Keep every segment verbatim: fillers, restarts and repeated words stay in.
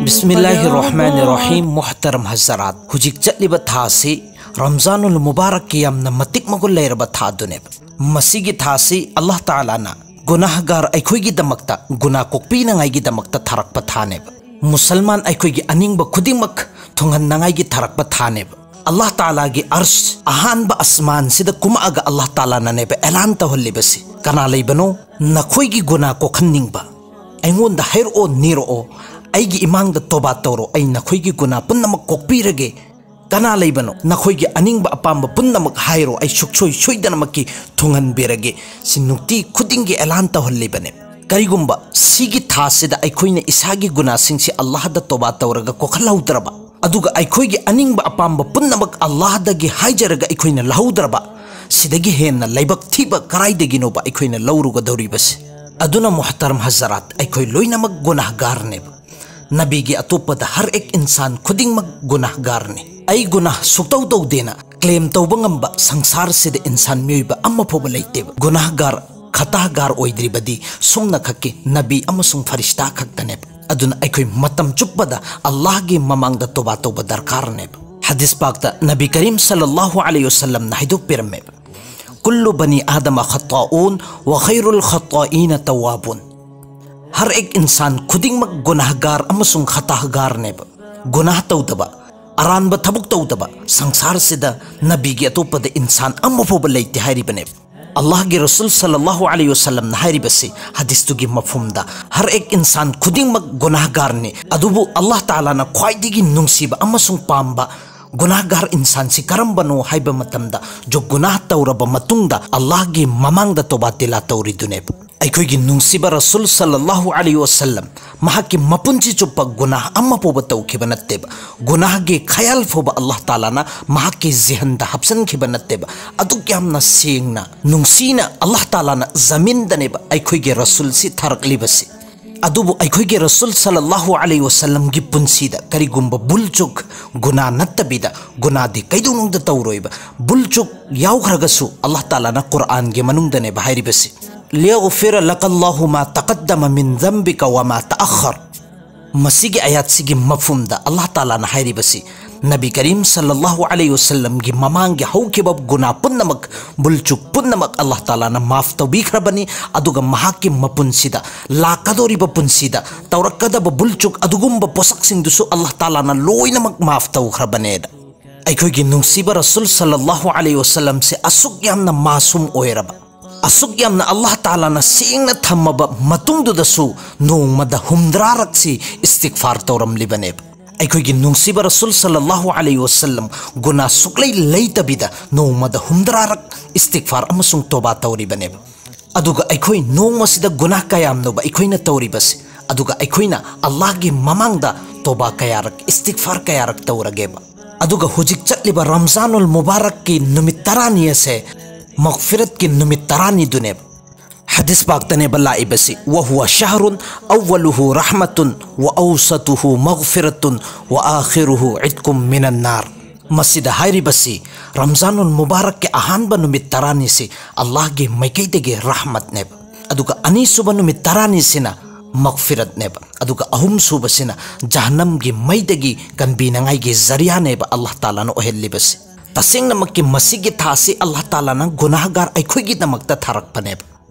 ꯕꯤꯁꯃꯤꯜꯂꯥꯍꯤꯔ ꯔꯍꯃꯥꯅꯤꯔ ꯔꯍꯤꯝ꯫ ꯃꯨꯍꯇꯔꯝ ꯍꯖꯔꯥꯠ, ꯍꯧꯖꯤꯛ ꯆꯠꯂꯤꯕ ꯊꯥ ꯑꯁꯤ ꯔꯝꯖꯥꯅꯨꯜ ꯃꯨꯕꯥꯔꯛꯀꯤ ꯌꯥꯝꯅ ꯃꯇꯤꯛ ꯃꯒꯨꯟ ꯂꯩꯔꯕ ꯊꯥ ꯑꯗꯨꯅꯦꯕ꯫ ꯃꯁꯤꯒꯤ ꯊꯥ ꯑꯁꯤ ꯑꯜꯂꯥꯍ ꯇꯥꯂꯥꯅ ꯒꯨꯅꯥꯍꯒꯥꯔ ꯑꯩꯈꯣꯏꯒꯤꯗꯃꯛꯇ ꯒꯨꯅꯥ ꯀꯣꯛꯄꯤꯅꯉꯥꯏꯒꯤꯗꯃꯛꯇ ꯊꯥꯔꯛꯄ ꯊꯥꯅꯦꯕ꯫ ꯃꯨꯁꯜꯃꯥꯟ ꯑꯩꯈꯣꯏꯒꯤ ꯑꯅꯤꯡꯕ ꯈꯨꯗꯤꯡꯃꯛ ꯊꯨꯡꯍꯟꯅꯉꯥꯏꯒꯤ ꯊꯥꯔꯛꯄ ꯊꯥꯅꯦꯕ꯫ ꯑꯜꯂꯥꯍ ꯇꯥꯂꯥꯒꯤ ꯑꯔꯁ ꯑꯍꯥꯟꯕ ꯑꯁꯃꯥꯟꯁꯤꯗ ꯀꯨꯝꯃꯛꯑꯒ ꯑꯜꯂꯥꯍ ꯇꯥꯂꯥꯅꯅꯦꯕ ꯑꯦꯂꯥꯟ ꯇꯧꯍꯜꯂꯤꯕꯁꯤ, "ꯀꯅꯥ ꯂꯩꯕꯅꯣ ꯅꯈꯣꯏꯒꯤ ꯒꯨꯅꯥ ꯀꯣꯛꯍꯟꯅꯤꯡꯕ? ꯑꯩꯉꯣꯟꯗ ꯍꯥꯏꯔꯛꯑꯣ, ꯅꯤꯔꯛꯑꯣ, ꯑꯩꯒꯤ ꯏꯃꯥꯡꯗ ꯇꯣꯕꯥ ꯇꯧꯔꯣ, ꯑꯩ ꯅꯈꯣꯏꯒꯤ ꯒꯨꯅꯥ ꯄꯨꯝꯅꯃꯛ ꯀꯣꯛꯄꯤꯔꯒꯦ꯫ ꯀꯅꯥ ꯂꯩꯕꯅꯣ? ꯅꯈꯣꯏꯒꯤ ꯑꯅꯤꯡꯕ ꯑꯄꯥꯝꯕ ꯄꯨꯝꯅꯃꯛ ꯍꯥꯏꯔꯣ, ꯑꯩ ꯁꯨꯡꯁꯣꯏ ꯁꯣꯏꯗꯅꯃꯛꯀꯤ ꯊꯨꯡꯍꯟꯕꯤꯔꯒꯦ"꯫ ꯁꯤ ꯅꯨꯡꯇꯤ ꯈꯨꯗꯤꯡꯒꯤ ꯑꯦꯂꯥꯟ ꯇꯧꯍꯜꯂꯤꯕꯅꯦ꯫ ꯀꯔꯤꯒꯨꯝꯕ ꯁꯤꯒꯤ ꯊꯥꯁꯤꯗ ꯑꯩꯈꯣꯏꯅ ꯏꯁꯥꯒꯤ ꯒꯨꯅꯥꯁꯤꯡꯁꯤ ꯑꯜꯂꯥꯍꯗ ꯇꯣꯕꯥ ꯇꯧꯔꯒ ꯀꯣꯛꯍꯜꯍꯧꯗ꯭ꯔꯕ, ꯑꯗꯨꯒ ꯑꯩꯈꯣꯏꯒꯤ ꯑꯅꯤꯡꯕ ꯑꯄꯥꯝꯕ ꯄꯨꯝꯅꯃꯛ ꯑꯜꯂꯥꯍꯗꯒꯤ ꯍꯥꯏꯖꯔꯒ ꯑꯩꯈꯣꯏꯅ ꯂꯧꯍꯧꯗ꯭ꯔꯕ, ꯁꯤꯗꯒꯤ ꯍꯦꯟꯅ ꯂꯥꯏꯕꯛ ꯊꯤꯕ ꯀꯔꯥꯏꯗꯒꯤꯅꯣꯕ ꯑꯩꯈꯣꯏꯅ ꯂꯧꯔꯨꯒꯗꯧꯔꯤꯕꯁꯤ? ꯑꯗꯨꯅ ꯃꯨꯍꯇꯔꯝ ꯍꯖꯔꯥꯠ, ꯑꯩꯈꯣꯏ ꯂꯣꯏꯅꯃꯛ ꯒꯨꯅꯥꯍꯒꯥꯔꯅꯦꯕ꯫ ꯅꯕꯤꯒꯤ ꯑꯇꯣꯞꯄꯗ ꯍꯔ ꯑꯦꯛ ꯏꯟꯁꯥꯟ ꯈꯨꯗꯤꯡꯃꯛ ꯒꯨꯅꯥꯍꯒꯥꯔꯅꯤ꯫ "ꯑꯩ ꯒꯨꯅꯥꯍ ꯁꯨꯛꯇꯧ ꯇꯧꯗꯦꯅ" ꯀ꯭ꯂꯦꯝ ꯇꯧꯕ ꯉꯝꯕ ꯁꯪꯁꯥꯔꯁꯤꯗ ꯏꯟꯁꯥꯟ ꯃꯤꯑꯣꯏꯕ ꯑꯃ ꯐꯥꯎꯕ ꯂꯩꯇꯦꯕ꯫ ꯒꯨꯅꯥꯍꯒꯥꯔ, ꯈꯇꯥꯍꯒꯥꯔ ꯑꯣꯏꯗ꯭ꯔꯤꯕꯗꯤ ꯁꯨꯝꯅ ꯈꯛꯀꯤ ꯅꯕꯤ ꯑꯃꯁꯨꯡ ꯐꯔꯤꯁꯇꯥ ꯈꯛꯇꯅꯦꯕ꯫ ꯑꯗꯨꯅ ꯑꯩꯈꯣꯏ ꯃꯇꯝ ꯆꯨꯞꯄꯗ ꯑꯜꯂꯥꯍꯒꯤ ꯃꯃꯥꯡꯗ ꯇꯣꯕꯥ ꯇꯧꯕ ꯗꯔꯀꯥꯔꯅꯦꯕ꯫ ꯍꯗꯤꯁ ꯄꯥꯛꯇ ꯅꯕꯤ ꯀꯔꯤꯝ ꯁꯜꯂꯜꯂꯥꯍꯨ ꯑꯂꯩꯍꯤ ꯋꯁꯜꯂꯝꯅ ꯍꯥꯏꯗꯣꯛꯄꯤꯔꯝꯃꯦꯕ, "ꯀꯨꯜꯂꯨ ꯕꯅꯤ ꯑꯥꯗꯃ ꯈꯠꯇꯥꯎꯟ ꯋ ꯈꯩꯔꯨꯜ ꯈꯠꯇꯥꯏꯅ ꯇꯧꯋꯥꯕꯨꯟ"꯫ ꯍꯔ ꯑꯦꯛ ꯏꯟꯁꯥꯟ ꯈꯨꯗꯤꯡꯃꯛ ꯒꯨꯅꯥꯍꯒꯥꯔ ꯑꯃꯁꯨꯡ ꯈꯇꯥꯍꯒꯥꯔꯅꯦꯕ꯫ ꯒꯨꯅꯥꯍ ꯇꯧꯗꯕ, ꯑꯔꯥꯟꯕ ꯊꯕꯛ ꯇꯧꯗꯕ ꯁꯪꯁꯥꯔꯁꯤꯗ ꯅꯕꯤꯒꯤ ꯑꯇꯣꯞꯄꯗ ꯏꯟꯁꯥꯟ ꯑꯃ ꯐꯥꯎꯕ ꯂꯩꯇꯦ ꯍꯥꯏꯔꯤꯕꯅꯦꯕ꯫ ꯑꯜꯂꯥꯍꯒꯤ ꯔꯁꯨꯜ ꯁꯜꯂꯜꯂꯥꯍꯨ ꯑꯂꯩꯍꯤ ꯋꯁꯜꯂꯝꯅ ꯍꯥꯏꯔꯤꯕꯁꯤ ꯍꯗꯤꯁꯇꯨꯒꯤ ꯃꯐꯍꯨꯝꯗ, ꯍꯔ ꯑꯦꯛ ꯏꯟꯁꯥꯟ ꯈꯨꯗꯤꯡꯃꯛ ꯒꯨꯅꯥꯍꯒꯥꯔꯅꯤ, ꯑꯗꯨꯕꯨ ꯑꯜꯂꯥꯍ ꯇꯥꯂꯥꯅ ꯈ꯭ꯋꯥꯏꯗꯒꯤ ꯅꯨꯡꯁꯤꯕ ꯑꯃꯁꯨꯡ ꯄꯥꯝꯕ ꯒꯨꯅꯥꯍꯒꯥꯔ ꯏꯟꯁꯥꯟꯁꯤ ꯀꯔꯝꯕꯅꯣ ꯍꯥꯏꯕ ꯃꯇꯝꯗ, ꯖꯣ ꯒꯨꯅꯥꯍ ꯇꯧꯔꯕ ꯃꯇꯨꯡꯗ ꯑꯜꯂꯥꯍꯒꯤ ꯃꯃꯥꯡꯗ ꯇꯣꯕꯥ ꯇꯤꯂꯥ ꯇꯧꯔꯤꯗꯨꯅꯦꯕ꯫ ꯑꯩꯈꯣꯏꯒꯤ ꯅꯨꯡꯁꯤꯕ ꯔꯁꯨꯜ ꯁꯜꯂꯜꯂꯥꯍꯨ ꯑꯂꯩꯍꯤ ꯋꯁꯜꯂꯝ ꯃꯍꯥꯛꯀꯤ ꯃꯄꯨꯟꯁꯤ ꯆꯨꯞꯄ ꯒꯨꯅꯥꯍ ꯑꯃ ꯐꯥꯎꯕ ꯇꯧꯈꯤꯕ ꯅꯠꯇꯦꯕ꯫ ꯒꯨꯅꯥꯍꯒꯤ ꯈꯌꯥꯜ ꯐꯥꯎꯕ ꯑꯜꯂꯥꯍ ꯇꯥꯂꯥꯅ ꯃꯍꯥꯛꯀꯤ ꯖꯤꯍꯟꯗ ꯍꯥꯞꯆꯤꯟꯈꯤꯕ ꯅꯠꯇꯦꯕ꯫ ꯑꯗꯨꯛ ꯌꯥꯝꯅ ꯁꯦꯡꯅ, ꯅꯨꯡꯁꯤꯅ ꯑꯜꯂꯥꯍ ꯇꯥꯂꯥꯅ ꯖꯃꯤꯟꯗꯅꯦꯕ ꯑꯩꯈꯣꯏꯒꯤ ꯔꯁꯨꯜꯁꯤ ꯊꯥꯔꯛꯂꯤꯕꯁꯤ꯫ ꯑꯗꯨꯕꯨ ꯑꯩꯈꯣꯏꯒꯤ ꯔꯁꯨꯜ ꯁꯜꯂꯜꯂꯥꯍꯨ ꯑꯂꯩꯍꯤ ꯋꯁꯜꯂꯝꯒꯤ ꯄꯨꯟꯁꯤꯗ ꯀꯔꯤꯒꯨꯝꯕ ꯚꯨꯜ ꯆꯨꯛ, ꯒꯨꯅꯥ ꯅꯠꯇꯕꯤꯗ, ꯒꯨꯅꯥꯗꯤ ꯀꯩꯗꯧꯅꯨꯡꯗ ꯇꯧꯔꯣꯏꯕ, ꯚꯨꯜ ꯆꯨꯛ ꯌꯥꯎꯈ꯭ꯔꯒꯁꯨ ꯑꯜꯂꯥꯍ ꯇꯥꯂꯥꯅ ꯀꯨꯔꯑꯥꯟꯒꯤ ꯃꯅꯨꯡꯗꯅꯦꯕ ꯍꯥꯏꯔꯤꯕꯁꯤ, "ꯂꯤꯌꯒꯐꯤꯔ ꯂꯀꯜꯂꯥꯍꯨ ꯃꯥ ꯇꯀꯗꯗꯃ ꯃꯤꯟ ꯖꯝꯕꯤꯀ ꯋ ꯃꯥ ꯇꯑꯈꯔ"꯫ ꯃꯁꯤꯒꯤ ꯑꯌꯥꯠꯁꯤꯒꯤ ꯃꯐꯝꯗ ꯑꯜꯂꯥꯍ ꯇꯥꯂꯥꯅ ꯍꯥꯏꯔꯤꯕꯁꯤ, ꯅꯕꯤ ꯀꯔꯤꯝ ꯁꯜꯂꯜꯂꯥꯍꯨ ꯑꯂꯩꯍꯤ ꯋꯁꯜꯂꯝꯒꯤ ꯃꯃꯥꯡꯒꯤ ꯍꯧꯈꯤꯕ ꯒꯨꯅꯥ ꯄꯨꯝꯅꯃꯛ, ꯕꯨꯜꯆꯨꯛ ꯄꯨꯝꯅꯃꯛ ꯑꯜꯂꯥꯍ ꯇꯥꯂꯥꯅ ꯃꯥꯐ ꯇꯧꯕꯤꯈ꯭ꯔꯕꯅꯤ꯫ ꯑꯗꯨꯒ ꯃꯍꯥꯛꯀꯤ ꯃꯄꯨꯟꯁꯤꯗ, ꯂꯥꯛꯀꯗꯧꯔꯤꯕ ꯄꯨꯟꯁꯤꯗ ꯇꯧꯔꯛꯀꯗꯕ ꯕꯨꯜꯆꯨꯛ ꯑꯗꯨꯒꯨꯝꯕ ꯄꯣꯠꯁꯛꯁꯤꯡꯗꯨꯁꯨ ꯑꯜꯂꯥꯍ ꯇꯥꯂꯥꯅ ꯂꯣꯏꯅꯃꯛ ꯃꯥꯐ ꯇꯧꯈ꯭ꯔꯕꯅꯦꯅ꯫ ꯑꯩꯈꯣꯏꯒꯤ ꯅꯨꯡꯁꯤꯕ ꯔꯁꯨꯜ ꯁꯜꯂꯜꯂꯥꯍꯨ ꯑꯂꯩꯍꯤ ꯋꯁꯜꯂꯝꯁꯦ ꯑꯁꯨꯛ ꯌꯥꯝꯅ ꯃꯥꯁꯨꯝ ꯑꯣꯏꯔꯕ, ꯑꯁꯨꯛ ꯌꯥꯝꯅ ꯑꯜꯂꯥꯍ ꯇꯥꯂꯥꯅ ꯁꯦꯡꯅ ꯊꯝꯃꯕ ꯃꯇꯨꯡꯗꯨꯗꯁꯨ ꯅꯣꯡꯃꯗ ꯍꯨꯝꯗ꯭ꯔꯥꯔꯛꯁꯤ ꯏꯁꯇꯤꯒꯐꯥꯔ ꯇꯧꯔꯝꯂꯤꯕꯅꯦꯕ꯫ ꯑꯩꯈꯣꯏꯒꯤ ꯅꯨꯡꯁꯤꯕ ꯔꯁꯨꯜ ꯁꯜꯂꯜꯂꯥꯍꯨ ꯑꯂꯩꯍꯤ ꯋꯁꯜꯂꯝ ꯒꯨꯅꯥ ꯁꯨꯛꯂꯩ ꯂꯩꯇꯕꯤꯗ ꯅꯣꯡꯃꯗ ꯍꯨꯝꯗ꯭ꯔꯥꯔꯛ ꯏꯁꯇꯤꯒꯐꯥꯔ ꯑꯃꯁꯨꯡ ꯇꯣꯕꯥ ꯇꯧꯔꯤꯕꯅꯦꯕ꯫ ꯑꯗꯨꯒ ꯑꯩꯈꯣꯏ ꯅꯣꯡꯃꯁꯤꯗ ꯒꯨꯅꯥ ꯀꯌꯥꯝꯅꯣꯕ ꯑꯩꯈꯣꯏꯅ ꯇꯧꯔꯤꯕꯁꯦ? ꯑꯗꯨꯒ ꯑꯩꯈꯣꯏꯅ ꯑꯜꯂꯥꯍꯒꯤ ꯃꯃꯥꯡꯗ ꯇꯣꯕꯥ ꯀꯌꯥꯔꯛ, ꯏꯁꯇꯤꯒꯐꯥꯔ ꯀꯌꯥꯔꯛ ꯇꯧꯔꯒꯦꯕ? ꯑꯗꯨꯒ ꯍꯧꯖꯤꯛ ꯆꯠꯂꯤꯕ ꯔꯝꯖꯥꯅꯨꯜ ꯃꯨꯕꯥꯔꯛꯀꯤ ꯅꯨꯃꯤꯠ ꯇꯔꯥꯅꯤ ꯑꯁꯦ ꯃꯒꯐꯤꯔꯠꯀꯤ ꯅꯨꯃꯤꯠ ꯇꯔꯥꯅꯤꯗꯨꯅꯦꯕ꯫ ꯍꯗꯤꯁ ꯄꯥꯛꯇꯅꯦꯕ ꯂꯥꯛꯏꯕꯁꯤ, "وهو شهر أوله رحمة وأوسطه مغفرة وآخره عتق من النار"꯫ ꯃꯁꯤꯗ ꯍꯥꯏꯔꯤꯕꯁꯤ, ꯔꯝꯖꯥꯅꯨꯜ ꯃꯨꯕꯥꯔꯛꯀꯤ ꯑꯍꯥꯟꯕ ꯅꯨꯃꯤꯠ ꯇꯔꯥꯅꯤꯁꯤ ꯑꯜꯂꯥꯍꯒꯤ ꯃꯥꯏꯀꯩꯗꯒꯤ ꯔꯍꯃꯠꯅꯦꯕ, ꯑꯗꯨꯒ ꯑꯅꯤꯁꯨꯕ ꯅꯨꯃꯤꯠ ꯇꯔꯥꯅꯤꯁꯤꯅ ꯃꯒꯐꯤꯔꯠꯅꯦꯕ, ꯑꯗꯨꯒ ꯑꯍꯨꯝꯁꯨꯕꯁꯤꯅ ꯖꯍꯟꯅꯝꯒꯤ ꯃꯩꯗꯒꯤ ꯀꯟꯕꯤꯅꯉꯥꯏꯒꯤ ꯖꯔꯤꯌꯥꯅꯦꯕ ꯑꯜꯂꯥꯍ ꯇꯥꯂꯥꯅ ꯑꯣꯏꯍꯜꯂꯤꯕꯁꯤ꯫ ꯇꯁꯦꯡꯅꯃꯛꯀꯤ ꯃꯁꯤꯒꯤ ꯊꯥꯁꯤ ꯑꯜꯂꯥꯍ ꯇꯥꯂꯥꯅ ꯒꯨꯅꯥꯍꯒꯥꯔ ꯑꯩꯈꯣꯏꯒꯤꯗꯃꯛꯇ ꯊꯥꯔꯛꯄꯅꯦꯕ꯫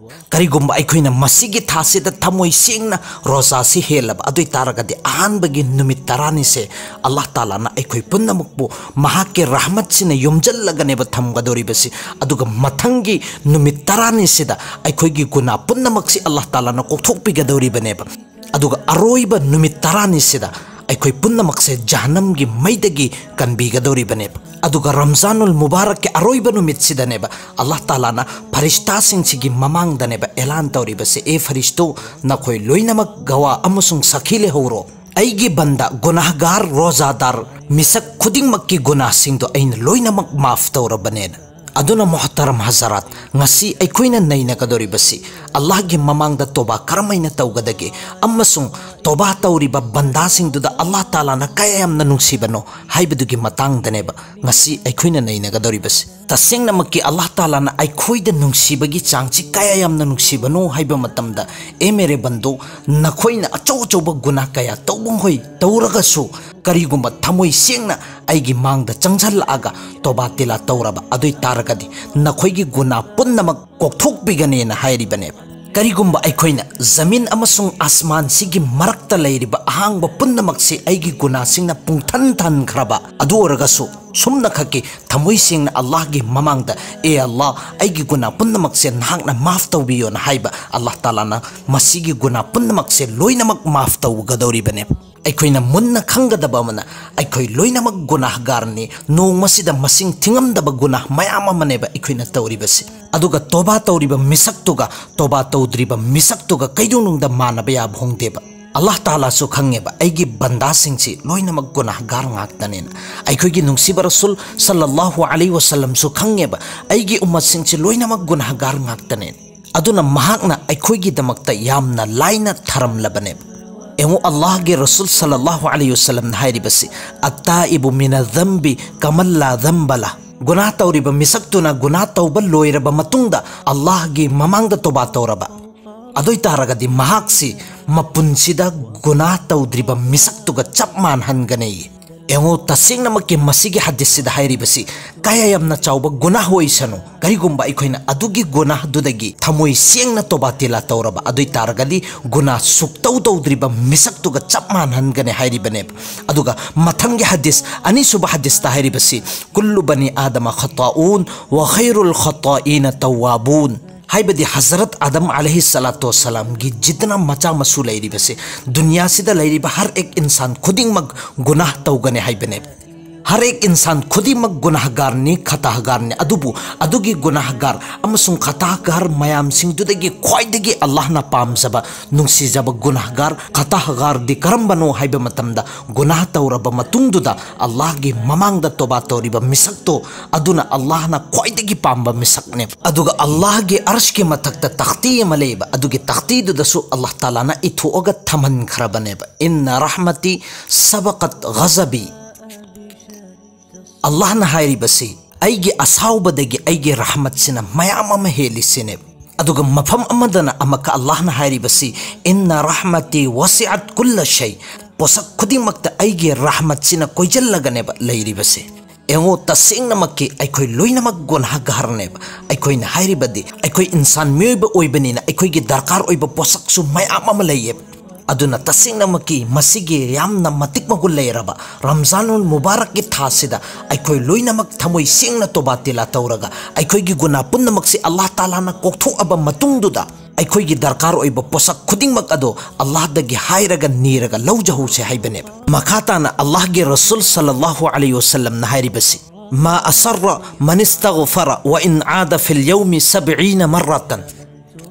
ꯀꯔꯤꯒꯨꯝꯕ ꯑꯩꯈꯣꯏꯅ ꯃꯁꯤꯒꯤ ꯊꯥꯁꯤꯗ ꯊꯃꯣꯏ ꯁꯦꯡꯅ ꯔꯣꯖꯥꯁꯤ ꯍꯦꯜꯂꯕ ꯑꯗꯨ ꯑꯣꯏ ꯇꯥꯔꯒꯗꯤ, ꯑꯍꯥꯟꯕꯒꯤ ꯅꯨꯃꯤꯠ ꯇꯔꯥꯅꯤꯁꯦ ꯑꯜꯂꯥꯍ ꯇꯥꯂꯥꯅ ꯑꯩꯈꯣꯏ ꯄꯨꯝꯅꯃꯛꯄꯨ ꯃꯍꯥꯛꯀꯤ ꯔꯍꯃꯠꯁꯤꯅ ꯌꯣꯝꯖꯜꯂꯒꯅꯦꯕ ꯊꯝꯒꯗꯧꯔꯤꯕꯁꯤ꯫ ꯑꯗꯨꯒ ꯃꯊꯪꯒꯤ ꯅꯨꯃꯤꯠ ꯇꯔꯥꯅꯤꯁꯤꯗ ꯑꯩꯈꯣꯏꯒꯤ ꯒꯨꯅꯥ ꯄꯨꯝꯅꯃꯛꯁꯤ ꯑꯜꯂꯥꯍ ꯇꯥꯂꯥꯅ ꯀꯣꯛꯊꯣꯛꯄꯤꯒꯗꯧꯔꯤꯕꯅꯦꯕ꯫ ꯑꯗꯨꯒ ꯑꯔꯣꯏꯕ ꯅꯨꯃꯤꯠ ꯇꯔꯥꯅꯤꯁꯤꯗ ꯑꯩꯈꯣꯏ ꯄꯨꯝꯅꯃꯛꯁꯦ ꯖꯍꯟꯅꯝꯒꯤ ꯃꯩꯗꯒꯤ ꯀꯟꯕꯤꯒꯗꯧꯔꯤꯕꯅꯦꯕ꯫ ꯑꯗꯨꯒ ꯔꯝꯖꯥꯅꯨꯜ ꯃꯨꯕꯥꯔꯛꯀꯤ ꯑꯔꯣꯏꯕ ꯅꯨꯃꯤꯠꯁꯤꯗꯅꯦꯕ ꯑꯜꯂꯥꯍ ꯇꯥꯂꯥꯅ ꯐꯔꯤꯁꯇꯥꯁꯤꯡꯁꯤꯒꯤ ꯃꯃꯥꯡꯗꯅꯦꯕ ꯑꯦꯂꯥꯟ ꯇꯧꯔꯤꯕꯁꯦ, "ꯑꯦ ꯐꯔꯤꯁꯇꯣ, ꯅꯈꯣꯏ ꯂꯣꯏꯅꯃꯛ ꯒꯋꯥ ꯑꯃꯁꯨꯡ ꯁꯥꯈꯤ ꯂꯩꯍꯧꯔꯣ꯫ ꯑꯩꯒꯤ ꯕꯟꯗꯥ, ꯒꯨꯅꯥꯍꯒꯥꯔ, ꯔꯣꯖꯥꯗꯥꯔ, ꯃꯤꯁꯛ ꯈꯨꯗꯤꯡꯃꯛꯀꯤ ꯒꯨꯅꯥꯁꯤꯡꯗꯣ ꯑꯩꯅ ꯂꯣꯏꯅꯃꯛ ꯃꯥꯐ ꯇꯧꯔꯕꯅꯦꯅ"꯫ ꯑꯗꯨꯅ ꯃꯣꯍꯇꯔꯝ ꯍꯖꯔꯥꯠ, ꯉꯁꯤ ꯑꯩꯈꯣꯏꯅ ꯅꯩꯅꯒꯗꯧꯔꯤꯕꯁꯤ ꯑꯜꯂꯥꯍꯒꯤ ꯃꯃꯥꯡꯗ ꯇꯣꯕꯥ ꯀꯔꯝꯍꯥꯏꯅ ꯇꯧꯒꯗꯒꯦ ꯑꯃꯁꯨꯡ ꯇꯣꯕꯥ ꯇꯧꯔꯤꯕ ꯕꯟꯗꯥꯁꯤꯡꯗꯨꯗ ꯑꯜꯂꯥꯍ ꯇꯥꯂꯥꯅ ꯀꯌꯥ ꯌꯥꯝꯅ ꯅꯨꯡꯁꯤꯕꯅꯣ ꯍꯥꯏꯕꯗꯨꯒꯤ ꯃꯇꯥꯡꯗꯅꯦꯕ ꯉꯁꯤ ꯑꯩꯈꯣꯏꯅ ꯅꯩꯅꯒꯗꯧꯔꯤꯕꯁꯤ꯫ ꯇꯁꯦꯡꯅꯃꯛꯀꯤ ꯑꯜꯂꯥꯍ ꯇꯥꯂꯥꯅ ꯑꯩꯈꯣꯏꯗ ꯅꯨꯡꯁꯤꯕꯒꯤ ꯆꯥꯡꯁꯤ ꯀꯌꯥ ꯌꯥꯝꯅ ꯅꯨꯡꯁꯤꯕꯅꯣ ꯍꯥꯏꯕ ꯃꯇꯝꯗ, ꯑꯦ ꯃꯦꯔꯦ ꯕꯟꯗꯣ, ꯅꯈꯣꯏꯅ ꯑꯆꯧ ꯑꯆꯧꯕ ꯒꯨꯅꯥ ꯀꯌꯥ ꯇꯧꯕ ꯍꯣꯏ ꯇꯧꯔꯒꯁꯨ, ꯀꯔꯤꯒꯨꯝꯕ ꯊꯃꯣꯏ ꯁꯦꯡꯅ ꯑꯩꯒꯤ ꯃꯥꯡꯗ ꯆꯪꯁꯤꯜꯂꯛꯑꯒ ꯇꯣꯕꯥ ꯇꯤꯂꯥ ꯇꯧꯔꯕ ꯑꯗꯨ ꯑꯣꯏ ꯇꯥꯔꯒꯗꯤ, ꯅꯈꯣꯏꯒꯤ ꯒꯨꯅꯥ ꯄꯨꯝꯅꯃꯛ ꯀꯣꯛꯊꯣꯛꯄꯤꯒꯅꯦꯅ ꯍꯥꯏꯔꯤꯕꯅꯦꯕ꯫ ꯀꯔꯤꯒꯨꯝꯕ ꯑꯩꯈꯣꯏꯅ ꯖꯃꯤꯟ ꯑꯃꯁꯨꯡ ꯑꯁꯃꯥꯟꯁꯤꯒꯤ ꯃꯔꯛꯇ ꯂꯩꯔꯤꯕ ꯑꯍꯥꯡꯕ ꯄꯨꯝꯅꯃꯛꯁꯤ ꯑꯩꯒꯤ ꯒꯨꯅꯥꯁꯤꯡꯅ ꯄꯨꯡꯊꯟ ꯊꯟꯈ꯭ꯔꯕ ꯑꯗꯨ ꯑꯣꯏꯔꯒꯁꯨ, ꯁꯨꯝꯅꯈꯛꯀꯤ ꯊꯃꯣꯏ ꯁꯦꯡꯅ ꯑꯜꯂꯥꯍꯒꯤ ꯃꯃꯥꯡꯗ, "ꯑꯦ ꯑꯜꯂꯥꯍ, ꯑꯩꯒꯤ ꯒꯨꯅꯥ ꯄꯨꯝꯅꯃꯛꯁꯦ ꯅꯍꯥꯛꯅ ꯃꯥꯐ ꯇꯧꯕꯤꯌꯣꯅ" ꯍꯥꯏꯕ, ꯑꯜꯂꯥꯍ ꯇꯥꯂꯥꯅ ꯃꯁꯤꯒꯤ ꯒꯨꯅꯥ ꯄꯨꯝꯅꯃꯛꯁꯦ ꯂꯣꯏꯅꯃꯛ ꯃꯥꯐ ꯇꯧꯒꯗꯧꯔꯤꯕꯅꯦ꯫ ꯑꯩꯈꯣꯏꯅ ꯃꯨꯟꯅ ꯈꯪꯒꯗꯕ ꯑꯃꯅ, ꯑꯩꯈꯣꯏ ꯂꯣꯏꯅꯃꯛ ꯒꯨꯅꯥꯍꯒꯥꯔꯅꯤ, ꯅꯣꯡꯃꯁꯤꯗ ꯃꯁꯤꯡ ꯊꯤꯉꯝꯗꯕ ꯒꯨꯅꯥꯍ ꯃꯌꯥꯝ ꯑꯃꯅꯦꯕ ꯑꯩꯈꯣꯏꯅ ꯇꯧꯔꯤꯕꯁꯤ꯫ ꯑꯗꯨꯒ ꯇꯣꯕꯥ ꯇꯧꯔꯤꯕ ꯃꯤꯁꯛꯇꯨꯒ ꯇꯣꯕꯥ ꯇꯧꯗ꯭ꯔꯤꯕ ꯃꯤꯁꯛꯇꯨꯒ ꯀꯩꯗꯧꯅꯨꯡꯗ ꯃꯥꯟꯅꯕ ꯌꯥꯕ ꯍꯣꯡꯗꯦꯕ꯫ ꯑꯜꯂꯥꯍ ꯇꯥꯂꯥꯁꯨ ꯈꯪꯉꯦꯕ, ꯑꯩꯒꯤ ꯕꯟꯗꯥꯁꯤꯡꯁꯤ ꯂꯣꯏꯅꯃꯛ ꯒꯨꯅꯥꯍꯒꯥꯔ ꯉꯥꯛꯇꯅꯦꯅ꯫ ꯑꯩꯈꯣꯏꯒꯤ ꯅꯨꯡꯁꯤꯕ ꯔꯁꯨꯜ ꯁꯜꯂꯜꯂꯥꯍꯨ ꯑꯂꯩꯍꯤ ꯋꯁꯜꯂꯝꯁꯨ ꯈꯪꯉꯦꯕ, ꯑꯩꯒꯤ ꯎꯝꯃꯠꯁꯤꯡꯁꯤ ꯂꯣꯏꯅꯃꯛ ꯒꯨꯅꯥꯍꯒꯥꯔ ꯉꯥꯛꯇꯅꯦꯅ꯫ ꯑꯗꯨꯅ ꯃꯍꯥꯛꯅ ꯑꯩꯈꯣꯏꯒꯤꯗꯃꯛꯇ ꯌꯥꯝꯅ ꯂꯥꯏꯅ ꯊꯔꯝꯂꯕꯅꯦꯕ꯫ ꯌꯦꯡꯉꯨ, ꯑꯜꯂꯥꯍꯒꯤ ꯔꯁꯨꯜ ꯁꯜꯂꯜꯂꯥꯍꯨ ꯑꯂꯩꯍꯤ ꯋꯁꯜꯂꯝꯅ ꯍꯥꯏꯔꯤꯕꯁꯤ, "ꯑꯠꯇꯥꯏꯕꯨ ꯃꯤꯅ ꯗꯝꯕꯤ ꯀꯃꯜꯂꯥ ꯗꯝꯕꯂꯥ"꯫ ꯒꯨꯅꯥꯍ ꯇꯧꯔꯤꯕ ꯃꯤꯁꯛꯇꯨꯅ ꯒꯨꯅꯥꯍ ꯇꯧꯕ ꯂꯣꯏꯔꯕ ꯃꯇꯨꯡꯗ ꯑꯜꯂꯥꯍꯒꯤ ꯃꯃꯥꯡꯗ ꯇꯣꯕꯥ ꯇꯧꯔꯕ ꯑꯗꯨ ꯑꯣꯏ ꯇꯥꯔꯒꯗꯤ, ꯃꯍꯥꯛꯁꯤ ꯃꯄꯨꯟꯁꯤꯗ ꯒꯨꯅꯥꯍ ꯇꯧꯗ꯭ꯔꯤꯕ ꯃꯤꯁꯛꯇꯨꯒ ꯆꯞ ꯃꯥꯟꯍꯟꯒꯅꯤ꯫ ꯌꯦꯡꯉꯨ, ꯇꯁꯦꯡꯅꯃꯛꯀꯤ ꯃꯁꯤꯒꯤ ꯍꯗꯤꯁꯁꯤꯗ ꯍꯥꯏꯔꯤꯕꯁꯤ ꯀꯌꯥ ꯌꯥꯝꯅ ꯆꯥꯎꯕ ꯒꯨꯅꯥꯍ ꯑꯣꯏꯁꯅꯨ, ꯀꯔꯤꯒꯨꯝꯕ ꯑꯩꯈꯣꯏꯅ ꯑꯗꯨꯒꯤ ꯒꯨꯅꯥꯍꯗꯨꯗꯒꯤ ꯊꯃꯣꯏ ꯁꯦꯡꯅ ꯇꯣꯕꯥ ꯇꯤꯂꯥ ꯇꯧꯔꯕ ꯑꯗꯨ ꯑꯣꯏ ꯇꯥꯔꯒꯗꯤ, ꯒꯨꯅꯥꯍ ꯁꯨꯛꯇꯧ ꯇꯧꯗ꯭ꯔꯤꯕ ꯃꯤꯁꯛꯇꯨꯒ ꯆꯞ ꯃꯥꯟꯍꯟꯒꯅꯤ ꯍꯥꯏꯔꯤꯕꯅꯦꯕ꯫ ꯑꯗꯨꯒ ꯃꯊꯪꯒꯤ ꯍꯗꯤꯁ, ꯑꯅꯤꯁꯨꯕ ꯍꯗꯤꯁꯇ ꯍꯥꯏꯔꯤꯕꯁꯤ, "ꯀꯨꯜꯂꯨ ꯕꯅꯤ ꯑꯥꯗꯃ ꯈꯇꯥꯎꯟ ꯋꯥ ꯈꯩꯔꯨꯜ ꯈꯇꯥꯏꯅ ꯇꯧꯋꯥꯕꯨꯟ"꯫ ꯍꯥꯏꯕꯗꯤ ꯍꯖꯔꯠ ꯑꯥꯗꯝ ꯑꯂꯩꯍꯤ ꯁꯂꯥꯇꯨ ꯋꯁꯁꯂꯥꯝꯒꯤ ꯖꯤꯇꯅ ꯃꯆꯥ ꯃꯁꯨ ꯂꯩꯔꯤꯕꯁꯦ, ꯗꯨꯅꯤꯌꯥꯁꯤꯗ ꯂꯩꯔꯤꯕ ꯍꯔ ꯑꯦꯛ ꯏꯟꯁꯥꯟ ꯈꯨꯗꯤꯡꯃꯛ ꯒꯨꯅꯥꯍ ꯇꯧꯒꯅꯤ ꯍꯥꯏꯕꯅꯦꯕ꯫ ꯍꯔꯦꯛ ꯏꯟꯁꯥꯟ ꯈꯨꯗꯤꯡꯃꯛ ꯒꯨꯅꯥꯍꯒꯥꯔꯅꯤ, ꯈꯇꯥꯍꯒꯥꯔꯅꯤ꯫ ꯑꯗꯨꯕꯨ ꯑꯗꯨꯒꯤ ꯒꯨꯅꯥꯍꯒꯥꯔ ꯑꯃꯁꯨꯡ ꯈꯇꯥꯍꯒꯥꯔ ꯃꯌꯥꯝꯁꯤꯡꯗꯨꯗꯒꯤ ꯈ꯭ꯋꯥꯏꯗꯒꯤ ꯑꯜꯂꯥꯍꯅ ꯄꯥꯝꯖꯕ, ꯅꯨꯡꯁꯤꯖꯕ ꯒꯨꯅꯥꯍꯒꯥꯔ, ꯈꯇꯥꯍꯒꯥꯔꯗꯤ ꯀꯔꯝꯕꯅꯣ ꯍꯥꯏꯕ ꯃꯇꯝꯗ, ꯒꯨꯅꯥꯍ ꯇꯧꯔꯕ ꯃꯇꯨꯡꯗꯨꯗ ꯑꯜꯂꯥꯍꯒꯤ ꯃꯃꯥꯡꯗ ꯇꯣꯕꯥ ꯇꯧꯔꯤꯕ ꯃꯤꯁꯛꯇꯣ, ꯑꯗꯨꯅ ꯑꯜꯂꯥꯍꯅ ꯈ꯭ꯋꯥꯏꯗꯒꯤ ꯄꯥꯝꯕ ꯃꯤꯁꯛꯅꯦ꯫ ꯑꯗꯨꯒ ꯑꯜꯂꯥꯍꯒꯤ ꯑꯔꯁꯀꯤ ꯃꯊꯛꯇ ꯇꯈꯇꯤ ꯑꯃ ꯂꯩꯕ, ꯑꯗꯨꯒꯤ ꯇꯈꯇꯤꯗꯨꯗꯁꯨ ꯑꯜꯂꯥꯍ ꯇꯥꯂꯥꯅ ꯏꯊꯣꯛꯑꯒ ꯊꯝꯍꯟꯈ꯭ꯔꯕꯅꯦꯕ꯫ "ꯏꯟꯅ ꯔꯍꯃꯇꯤ ꯁꯕꯀꯠ ꯒꯖꯕꯤ"꯫ ꯑꯜꯂꯥꯍꯅ ꯍꯥꯏꯔꯤꯕꯁꯤ, "ꯑꯩꯒꯤ ꯑꯁꯥꯎꯕꯗꯒꯤ ꯑꯩꯒꯤ ꯔꯍꯃꯠꯁꯤꯅ ꯃꯌꯥꯝ ꯑꯃ ꯍꯦꯜꯂꯤꯁꯤꯅꯦꯕ"꯫ ꯑꯗꯨꯒ ꯃꯐꯝ ꯑꯃꯗꯅ ꯑꯃꯨꯛꯀ ꯑꯜꯂꯥꯍꯅ ꯍꯥꯏꯔꯤꯕꯁꯤ, "ꯏꯟꯅ ꯔꯍꯃꯇꯤ ꯋꯥꯁꯤꯑꯠ ꯀꯨꯜꯂ ꯁꯩ"꯫ ꯄꯣꯠꯁꯛ ꯈꯨꯗꯤꯡꯃꯛꯇ ꯑꯩꯒꯤ ꯔꯍꯃꯠꯁꯤꯅ ꯀꯣꯏꯁꯤꯜꯂꯒꯅꯦꯕ ꯂꯩꯔꯤꯕꯁꯦ꯫ ꯌꯦꯡꯉꯣ, ꯇꯁꯦꯡꯅꯃꯛꯀꯤ ꯑꯩꯈꯣꯏ ꯂꯣꯏꯅꯃꯛ ꯒꯨꯅꯥꯍꯒꯥꯔꯅꯦꯕ꯫ ꯑꯩꯈꯣꯏꯅ ꯍꯥꯏꯔꯤꯕꯗꯤ, ꯑꯩꯈꯣꯏ ꯏꯟꯁꯥꯟ ꯃꯤꯑꯣꯏꯕ ꯑꯣꯏꯕꯅꯤꯅ ꯑꯩꯈꯣꯏꯒꯤ ꯗꯔꯀꯥꯔ ꯑꯣꯏꯕ ꯄꯣꯠꯁꯛꯁꯨ ꯃꯌꯥꯝ ꯑꯃ ꯂꯩꯌꯦꯕ꯫ ꯑꯗꯨꯅ ꯇꯁꯦꯡꯅꯃꯛꯀꯤ ꯃꯁꯤꯒꯤ ꯌꯥꯝꯅ ꯃꯇꯤꯛ ꯃꯒꯨꯟ ꯂꯩꯔꯕ ꯔꯝꯖꯥꯅꯨꯜ ꯃꯨꯕꯥꯔꯛꯀꯤ ꯊꯥꯁꯤꯗ ꯑꯩꯈꯣꯏ ꯂꯣꯏꯅꯃꯛ ꯊꯃꯣꯏ ꯁꯦꯡꯅ ꯇꯣꯕꯥ ꯇꯤꯂꯥ ꯇꯧꯔꯒ, ꯑꯩꯈꯣꯏꯒꯤ ꯒꯨꯅꯥ ꯄꯨꯝꯅꯃꯛꯁꯤ ꯑꯜꯂꯥꯍ ꯇꯥꯂꯥꯅ ꯀꯣꯛꯊꯣꯛꯑꯕ ꯃꯇꯨꯡꯗꯨꯗ, ꯑꯩꯈꯣꯏꯒꯤ ꯗꯔꯀꯥꯔ ꯑꯣꯏꯕ ꯄꯣꯠꯁꯛ ꯈꯨꯗꯤꯡꯃꯛ ꯑꯗꯣ ꯑꯜꯂꯥꯍꯗꯒꯤ ꯍꯥꯏꯔꯒ ꯅꯤꯔꯒ ꯂꯧꯖꯍꯧꯁꯦ ꯍꯥꯏꯕꯅꯦꯕ꯫ ꯃꯈꯥ ꯇꯥꯅ ꯑꯜꯂꯥꯍꯒꯤ ꯔꯁꯨꯜ ꯁꯜꯂꯜꯂꯥꯍꯨ ꯑꯂꯩꯍꯤ ꯋꯁꯜꯂꯝꯅ ꯍꯥꯏꯔꯤꯕꯁꯤ, "ꯃꯥ ꯑꯁꯔ ꯃꯟ ꯏꯁꯇꯒꯐꯔ ꯋ ꯏꯟ ꯑꯥꯗ ꯐꯤꯜ ꯌꯧꯃꯤ ꯁꯕꯏꯅ ꯃꯔꯔꯇꯟ"꯫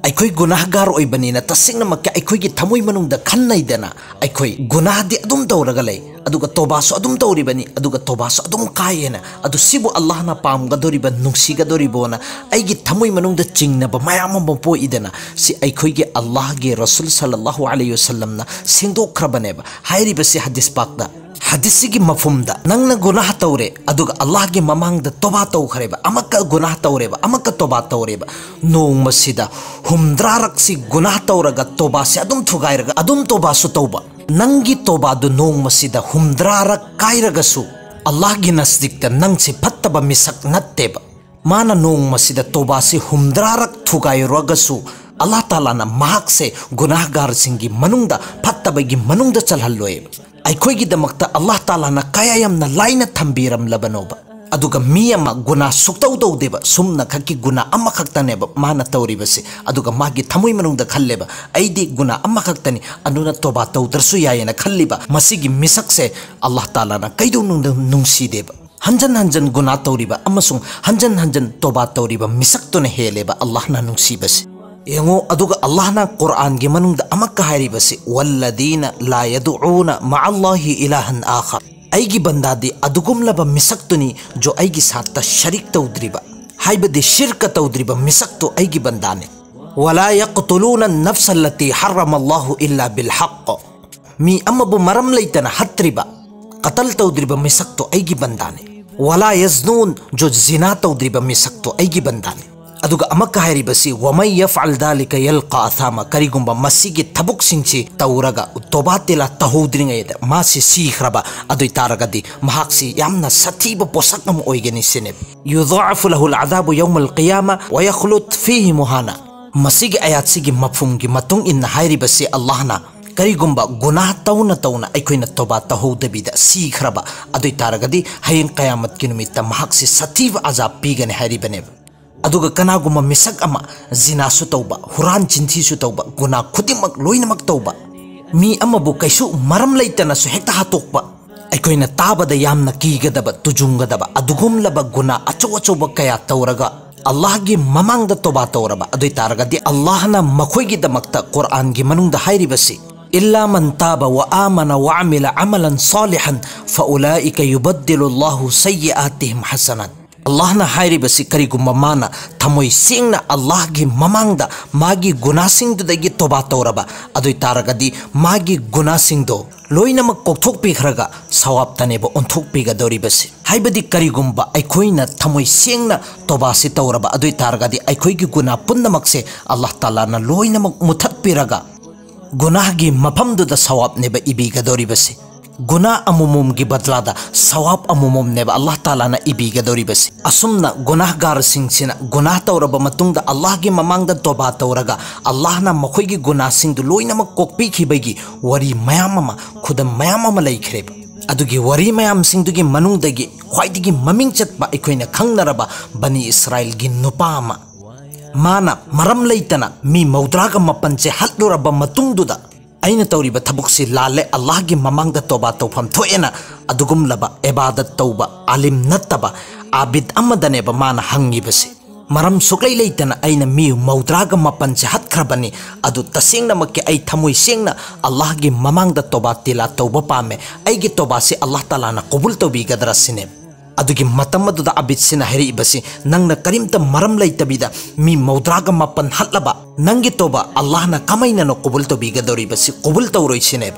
ꯑꯩꯈꯣꯏ ꯒꯨꯅꯥꯍꯒꯥꯔ ꯑꯣꯏꯕꯅꯤꯅ ꯇꯁꯦꯡꯅꯃꯛꯀꯤ ꯑꯩꯈꯣꯏꯒꯤ ꯊꯃꯣꯏ ꯃꯅꯨꯡꯗ ꯈꯟꯅꯩꯗꯅ, ꯑꯩꯈꯣꯏ ꯒꯨꯅꯥꯍꯗꯤ ꯑꯗꯨꯝ ꯇꯧꯔꯒ ꯂꯩ, ꯑꯗꯨꯒ ꯇꯣꯕꯥꯁꯨ ꯑꯗꯨꯝ ꯇꯧꯔꯤꯕꯅꯤ, ꯑꯗꯨꯒ ꯇꯣꯕꯥꯁꯨ ꯑꯗꯨꯝ ꯀꯥꯏꯌꯦꯅ꯫ ꯑꯗꯨ ꯁꯤꯕꯨ ꯑꯜꯂꯥꯍꯅ ꯄꯥꯝꯒꯗꯣꯔꯤꯕ, ꯅꯨꯡꯁꯤꯒꯗꯣꯔꯤꯕꯣꯅ ꯑꯩꯒꯤ ꯊꯃꯣꯏ ꯃꯅꯨꯡꯗ ꯆꯤꯡꯅꯕ ꯃꯌꯥꯝ ꯑꯃ ꯄꯣꯛꯏꯗꯅ꯫ ꯁꯤ ꯑꯩꯈꯣꯏꯒꯤ ꯑꯜꯂꯥꯍꯒꯤ ꯔꯁꯨꯜ ꯁꯜꯂꯜꯂꯥꯍꯨ ꯑꯂꯩꯍꯤ ꯋꯁꯜꯂꯝꯅ ꯁꯦꯡꯗꯣꯛꯈ꯭ꯔꯕꯅꯦꯕ꯫ ꯍꯥꯏꯔꯤꯕꯁꯤ ꯍꯗꯤꯁ ꯄꯥꯛꯇ, ꯍꯗꯤꯁꯁꯤꯒꯤ ꯃꯐꯝꯗ, ꯅꯪꯅ ꯒꯨꯅꯥꯍ ꯇꯧꯔꯦ, ꯑꯗꯨꯒ ꯑꯜꯂꯥꯍꯒꯤ ꯃꯃꯥꯡꯗ ꯇꯣꯕꯥ ꯇꯧꯈ꯭ꯔꯦꯕ, ꯑꯃꯛꯀ ꯒꯨꯅꯥꯍ ꯇꯧꯔꯦꯕ, ꯑꯃꯛꯀ ꯇꯣꯕꯥ ꯇꯧꯔꯦꯕ, ꯅꯣꯡꯃꯁꯤꯗ ꯍꯨꯝꯗ꯭ꯔꯥꯔꯛꯁꯤ ꯒꯨꯅꯥꯍ ꯇꯧꯔꯒ ꯇꯣꯕꯥꯁꯤ ꯑꯗꯨꯝ ꯊꯨꯒꯥꯏꯔꯒ ꯑꯗꯨꯝ ꯇꯣꯕꯥꯁꯨ ꯇꯧꯕ꯫ ꯅꯪꯒꯤ ꯇꯣꯕꯥꯗꯨ ꯅꯣꯡꯃꯁꯤꯗ ꯍꯨꯝꯗ꯭ꯔꯥꯔꯛ ꯀꯥꯏꯔꯒꯁꯨ, ꯑꯜꯂꯥꯍꯒꯤ ꯅꯁꯗꯤꯛꯇ ꯅꯪꯁꯤ ꯐꯠꯇꯕ ꯃꯤꯁꯛ ꯅꯠꯇꯦꯕ꯫ ꯃꯥꯅ ꯅꯣꯡꯃꯁꯤꯗ ꯇꯣꯕꯥꯁꯤ ꯍꯨꯝꯗ꯭ꯔꯥꯔꯛ ꯊꯨꯒꯥꯏꯔꯨꯔꯒꯁꯨ, ꯑꯜꯂꯥꯍ ꯇꯥꯂꯥꯅ ꯃꯍꯥꯛꯁꯦ ꯒꯨꯅꯥꯍꯒꯥꯔꯁꯤꯡꯒꯤ ꯃꯅꯨꯡꯗ, ꯐꯠꯇꯕꯒꯤ ꯃꯅꯨꯡꯗ ꯆꯜꯍꯜꯂꯣꯏꯕ꯫ ꯑꯩꯈꯣꯏꯒꯤꯗꯃꯛꯇ ꯑꯜꯂꯥꯍ ꯇꯥꯂꯥꯅ ꯀꯌꯥ ꯌꯥꯝꯅ ꯂꯥꯏꯅ ꯊꯝꯕꯤꯔꯝꯂꯕꯅꯣꯕ꯫ ꯑꯗꯨꯒ ꯃꯤ ꯑꯃ ꯒꯨꯅꯥ ꯁꯨꯛꯇꯧ ꯇꯧꯗꯦꯕ, ꯁꯨꯝꯅ ꯈꯛꯀꯤ ꯒꯨꯅꯥ ꯑꯃꯈꯛꯇꯅꯦꯕ ꯃꯥꯅ ꯇꯧꯔꯤꯕꯁꯦ, ꯑꯗꯨꯒ ꯃꯥꯒꯤ ꯊꯃꯣꯏ ꯃꯅꯨꯡꯗ ꯈꯜꯂꯦꯕ, "ꯑꯩꯗꯤ ꯒꯨꯅꯥ ꯑꯃꯈꯛꯇꯅꯤ, ꯑꯗꯨꯅ ꯇꯣꯕꯥ ꯇꯧꯗ꯭ꯔꯁꯨ ꯌꯥꯏꯌꯦꯅ" ꯈꯜꯂꯤꯕ ꯃꯁꯤꯒꯤ ꯃꯤꯁꯛꯁꯦ ꯑꯜꯂꯥꯍ ꯇꯥꯂꯥꯅ ꯀꯩꯗꯧꯅꯨꯡꯗ ꯅꯨꯡꯁꯤꯗꯦꯕ꯫ ꯍꯟꯖꯟ ꯍꯟꯖꯟ ꯒꯨꯅꯥ ꯇꯧꯔꯤꯕ ꯑꯃꯁꯨꯡ ꯍꯟꯖꯟ ꯍꯟꯖꯟ ꯇꯣꯕꯥ ꯇꯧꯔꯤꯕ ꯃꯤꯁꯛꯇꯨꯅ ꯍꯦꯜꯂꯦꯕ ꯑꯜꯂꯥꯍꯅ ꯅꯨꯡꯁꯤꯕꯁꯦ꯫ ꯌꯦꯡꯉꯣ, ꯑꯗꯨꯒ ꯑꯜꯂꯥꯍꯅ ꯀꯨꯔꯥꯟꯒꯤ ꯃꯅꯨꯡꯗ ꯑꯃꯛꯀ ꯍꯥꯏꯔꯤꯕꯁꯤ, "ꯋꯜꯂꯗꯤꯅ ꯂꯥ ꯌꯗꯎꯅ ꯃꯑꯜꯂꯥꯍꯤ ꯏꯂꯥꯍꯟ ꯑꯥꯈꯔ"꯫ ꯑꯩꯒꯤ ꯕꯟꯗꯥꯗꯤ ꯑꯗꯨꯒꯨꯝꯂꯕ ꯃꯤꯁꯛꯇꯨꯅꯤ, ꯖꯣ ꯑꯩꯒꯤ ꯁꯥꯠꯇ ꯁꯔꯤꯛ ꯇꯧꯗ꯭ꯔꯤꯕ, ꯍꯥꯏꯕꯗꯤ ꯁꯤꯔꯀ ꯇꯧꯗ꯭ꯔꯤꯕ ꯃꯤꯁꯛꯇꯨ ꯑꯩꯒꯤ ꯕꯟꯗꯥꯅꯤ꯫ "ꯋꯂꯥ ꯌꯛꯇꯨꯂꯨꯅ ꯅꯐꯁꯜꯂꯇꯤ ꯍꯔꯔꯃꯜꯂꯥꯍꯨ ꯏꯜꯂꯥ ꯕꯤꯜ ꯍꯛ"꯫ ꯃꯤ ꯑꯃꯕꯨ ꯃꯔꯝ ꯂꯩꯇꯅ ꯍꯠꯇ꯭ꯔꯤꯕ, ꯀꯇꯜ ꯇꯧꯗ꯭ꯔꯤꯕ ꯃꯤꯁꯛꯇꯣ ꯑꯩꯒꯤ ꯕꯟꯗꯥꯅꯤ꯫ "ꯋꯂꯥ ꯌꯖꯅꯨꯟ", ꯖꯣ ꯖꯤꯅꯥ ꯇꯧꯗ꯭ꯔꯤꯕ ꯃꯤꯁꯛꯇꯣ ꯑꯩꯒꯤ ꯕꯟꯗꯥꯅꯤ꯫ ꯑꯗꯨꯒ ꯑꯃꯛꯀ ꯍꯥꯏꯔꯤꯕꯁꯤ, "ꯋꯃꯟ ꯌꯐꯑꯜ ꯗꯥꯂꯤꯀ ꯌꯜꯀꯥ ꯑꯊꯥꯃ", ꯀꯔꯤꯒꯨꯝꯕ ꯃꯁꯤꯒꯤ ꯊꯕꯛꯁꯤꯡꯁꯤ ꯇꯧꯔꯒ ꯇꯣꯕꯥ ꯇꯤꯂꯥ ꯇꯧꯍꯧꯗ꯭ꯔꯤꯉꯩꯗ ꯃꯥꯁꯤ ꯁꯤꯈ꯭ꯔꯕ ꯑꯗꯨ ꯑꯣꯏ ꯇꯥꯔꯒꯗꯤ, ꯃꯍꯥꯛꯁꯤ ꯌꯥꯝꯅ ꯁꯥꯊꯤꯕ ꯄꯣꯠꯁꯛ ꯑꯃ ꯑꯣꯏꯒꯅꯤ ꯁꯤꯅꯦꯕ꯫ "ꯌꯨꯗꯥꯑꯐꯨ ꯂꯍꯨꯜ ꯑꯗꯥꯕꯨ ꯌꯧꯃꯜ ꯀꯤꯌꯥꯃ ꯋꯌꯈꯂꯨꯗ ꯐꯤꯍꯤ ꯃꯨꯍꯥꯅ"꯫ ꯃꯁꯤꯒꯤ ꯑꯌꯥꯠꯁꯤꯒꯤ ꯃꯐꯝꯒꯤ ꯃꯇꯨꯡ ꯏꯟꯅ ꯍꯥꯏꯔꯤꯕꯁꯤ, ꯑꯜꯂꯥꯍꯅ ꯀꯔꯤꯒꯨꯝꯕ ꯒꯨꯅꯥꯍ ꯇꯧꯅ ꯇꯧꯅ ꯑꯩꯈꯣꯏꯅ ꯇꯣꯕꯥ ꯇꯧꯍꯧꯗꯕꯤꯗ ꯁꯤꯈ꯭ꯔꯕ ꯑꯗꯨ ꯑꯣꯏ ꯇꯥꯔꯒꯗꯤ, ꯍꯌꯦꯡ ꯀꯌꯥꯃꯠꯀꯤ ꯅꯨꯃꯤꯠꯇ ꯃꯍꯥꯛꯁꯤ ꯁꯥꯊꯤꯕ ꯑꯖꯥꯕ ꯄꯤꯒꯅꯤ ꯍꯥꯏꯔꯤꯕꯅꯦꯕ꯫ ꯑꯗꯨꯒ ꯀꯅꯥꯒꯨꯝꯕ ꯃꯤꯁꯛ ꯑꯃ ꯖꯤꯅꯥꯁꯨ ꯇꯧꯕ, ꯍꯨꯔꯥꯟ ꯆꯤꯟꯊꯤꯁꯨ ꯇꯧꯕ, ꯒꯨꯅꯥ ꯈꯨꯗꯤꯡꯃꯛ ꯂꯣꯏꯅꯃꯛ ꯇꯧꯕ, ꯃꯤ ꯑꯃꯕꯨ ꯀꯩꯁꯨ ꯃꯔꯝ ꯂꯩꯇꯅꯁꯨ ꯍꯦꯛꯇ ꯍꯥꯠꯇꯣꯛꯄ, ꯑꯩꯈꯣꯏꯅ ꯇꯥꯕꯗ ꯌꯥꯝꯅ ꯀꯤꯒꯗꯕ, ꯇꯨꯖꯨꯡꯒꯗꯕ ꯑꯗꯨꯒꯨꯝꯂꯕ ꯒꯨꯅꯥ ꯑꯆꯧ ꯑꯆꯧꯕ ꯀꯌꯥ ꯇꯧꯔꯒ ꯑꯜꯂꯥꯍꯒꯤ ꯃꯃꯥꯡꯗ ꯇꯣꯕꯥ ꯇꯧꯔꯕ ꯑꯗꯨ ꯑꯣꯏ ꯇꯥꯔꯒꯗꯤ, ꯑꯜꯂꯥꯍꯅ ꯃꯈꯣꯏꯒꯤꯗꯃꯛꯇ ꯀꯨꯔꯥꯟꯒꯤ ꯃꯅꯨꯡꯗ ꯍꯥꯏꯔꯤꯕꯁꯤ, "ꯏꯜꯂꯥ ꯃꯟ ꯇꯥꯕ ꯋ ꯑꯥꯃꯅ ꯋ ꯑꯃꯤꯂ ꯑꯃꯂꯟ ꯁꯥꯂꯤꯍꯟ ꯐꯎꯂꯥꯏꯀ ꯌꯨꯕꯗꯤꯂꯨ ꯑꯜꯂꯥꯍꯨ ꯁꯩꯌꯤꯑꯥꯇꯤꯍꯤꯝ ꯍꯁꯅꯥꯠ"꯫ ꯑꯜꯂꯥꯍꯅ ꯍꯥꯏꯔꯤꯕꯁꯤ, ꯀꯔꯤꯒꯨꯝꯕ ꯃꯥꯅ ꯊꯃꯣꯏ ꯁꯦꯡꯅ ꯑꯜꯂꯥꯍꯒꯤ ꯃꯃꯥꯡꯗ ꯃꯥꯒꯤ ꯒꯨꯅꯥꯁꯤꯡꯗꯨꯗꯒꯤ ꯇꯣꯕꯥ ꯇꯧꯔꯕ ꯑꯗꯨ ꯑꯣꯏ ꯇꯥꯔꯒꯗꯤ, ꯃꯥꯒꯤ ꯒꯨꯅꯥꯁꯤꯡꯗꯣ ꯂꯣꯏꯅꯃꯛ ꯀꯣꯛꯊꯣꯛꯄꯤꯈ꯭ꯔꯒ ꯁꯋꯥꯕꯇꯅꯦꯕ ꯑꯣꯟꯊꯣꯛꯄꯤꯒꯗꯧꯔꯤꯕꯁꯤ꯫ ꯍꯥꯏꯕꯗꯤ ꯀꯔꯤꯒꯨꯝꯕ ꯑꯩꯈꯣꯏꯅ ꯊꯃꯣꯏ ꯁꯦꯡꯅ ꯇꯣꯕꯥꯁꯤ ꯇꯧꯔꯕ ꯑꯗꯨ ꯑꯣꯏ ꯇꯥꯔꯒꯗꯤ, ꯑꯩꯈꯣꯏꯒꯤ ꯒꯨꯅꯥ ꯄꯨꯝꯅꯃꯛꯁꯦ ꯑꯜꯂꯥꯍ ꯇꯥꯂꯥꯅ ꯂꯣꯏꯅꯃꯛ ꯃꯨꯊꯠꯄꯤꯔꯒ ꯒꯨꯅꯥꯍꯒꯤ ꯃꯐꯝꯗꯨꯗ ꯁꯋꯥꯕꯅꯦꯕ ꯏꯕꯤꯒꯗꯧꯔꯤꯕꯁꯤ꯫ ꯒꯨꯅꯥ ꯑꯃꯃꯝꯒꯤ ꯕꯗꯂꯥꯗ ꯁꯋꯥꯕ ꯑꯃꯃꯝꯅꯦꯕ ꯑꯜꯂꯥꯍ ꯇꯥꯂꯥꯅ ꯏꯕꯤꯒꯗꯧꯔꯤꯕꯁꯤ꯫ ꯑꯁꯨꯝꯅ ꯒꯨꯅꯥꯍꯒꯥꯔꯁꯤꯡꯁꯤꯅ ꯒꯨꯅꯥꯍ ꯇꯧꯔꯕ ꯃꯇꯨꯡꯗ ꯑꯜꯂꯥꯍꯒꯤ ꯃꯃꯥꯡꯗ ꯇꯣꯕꯥ ꯇꯧꯔꯒ ꯑꯜꯂꯥꯍꯅ ꯃꯈꯣꯏꯒꯤ ꯒꯨꯅꯥꯁꯤꯡꯗꯨ ꯂꯣꯏꯅꯃꯛ ꯀꯣꯛꯄꯤꯈꯤꯕꯒꯤ ꯋꯥꯔꯤ ꯃꯌꯥꯝ ꯑꯃ, ꯈꯨꯗꯝ ꯃꯌꯥꯝ ꯑꯃ ꯂꯩꯈ꯭ꯔꯦꯕ꯫ ꯑꯗꯨꯒꯤ ꯋꯥꯔꯤ ꯃꯌꯥꯝꯁꯤꯡꯗꯨꯒꯤ ꯃꯅꯨꯡꯗꯒꯤ ꯈ꯭ꯋꯥꯏꯗꯒꯤ ꯃꯃꯤꯡ ꯆꯠꯄ ꯑꯩꯈꯣꯏꯅ ꯈꯪꯅꯔꯕ ꯕꯅꯤ ꯏꯁꯔꯥꯏꯜꯒꯤ ꯅꯨꯄꯥ ꯑꯃ, ꯃꯥꯅ ꯃꯔꯝ ꯂꯩꯇꯅ ꯃꯤ ꯃꯧꯗ꯭ꯔꯥꯒ ꯃꯥꯄꯟꯁꯦ ꯍꯠꯂꯨꯔꯕ ꯃꯇꯨꯡꯗꯨꯗ, "ꯑꯩꯅ ꯇꯧꯔꯤꯕ ꯊꯕꯛꯁꯤ ꯂꯥꯜꯂꯦ, ꯑꯜꯂꯥꯍꯒꯤ ꯃꯃꯥꯡꯗ ꯇꯣꯕꯥ ꯇꯧꯐꯝ ꯊꯣꯛꯑꯦꯅ" ꯑꯗꯨꯒꯨꯝꯂꯕ ꯏꯕꯥꯗꯠ ꯇꯧꯕ ꯑꯥꯂꯤꯝ ꯅꯠꯇꯕ ꯑꯥꯕꯤꯗ ꯑꯃꯗꯅꯦꯕ ꯃꯥꯅ ꯍꯪꯉꯤꯕꯁꯤ꯫ "ꯃꯔꯝ ꯁꯨꯛꯂꯩ ꯂꯩꯇꯅ ꯑꯩꯅ ꯃꯤ ꯃꯧꯗ꯭ꯔꯥꯒ ꯃꯥꯄꯟꯁꯦ ꯍꯠꯈ꯭ꯔꯕꯅꯤ, ꯑꯗꯨ ꯇꯁꯦꯡꯅꯃꯛꯀꯤ ꯑꯩ ꯊꯃꯣꯏ ꯁꯦꯡꯅ ꯑꯜꯂꯥꯍꯒꯤ ꯃꯃꯥꯡꯗ ꯇꯣꯕꯥ ꯇꯤꯂꯥ ꯇꯧꯕ ꯄꯥꯝꯃꯦ, ꯑꯩꯒꯤ ꯇꯣꯕꯥꯁꯤ ꯑꯜꯂꯥꯍ ꯇꯥꯂꯥꯅ ꯀꯕꯨꯜ ꯇꯧꯕꯤꯒꯗ꯭ꯔꯥ?" ꯁꯤꯅꯦꯕ꯫ ꯑꯗꯨꯒꯤ ꯃꯇꯝ ꯑꯗꯨꯗ ꯑꯥꯕꯤꯗꯁꯤꯅ ꯍꯥꯏꯔꯛꯏꯕꯁꯤ, "ꯅꯪꯅ ꯀꯔꯤꯝꯇ ꯃꯔꯝ ꯂꯩꯇꯕꯤꯗ ꯃꯤ ꯃꯧꯗ꯭ꯔꯥꯒ ꯃꯥꯄꯟ ꯍꯠꯂꯕ, ꯅꯪꯒꯤ ꯇꯣꯕꯥ ꯑꯜꯂꯥꯍꯅ ꯀꯃꯥꯏꯅꯅꯣ ꯀꯕꯨꯜ ꯇꯧꯕꯤꯒꯗꯧꯔꯤꯕꯁꯤ? ꯀꯕꯨꯜ ꯇꯧꯔꯣꯏ ꯁꯤꯅꯦꯕ꯫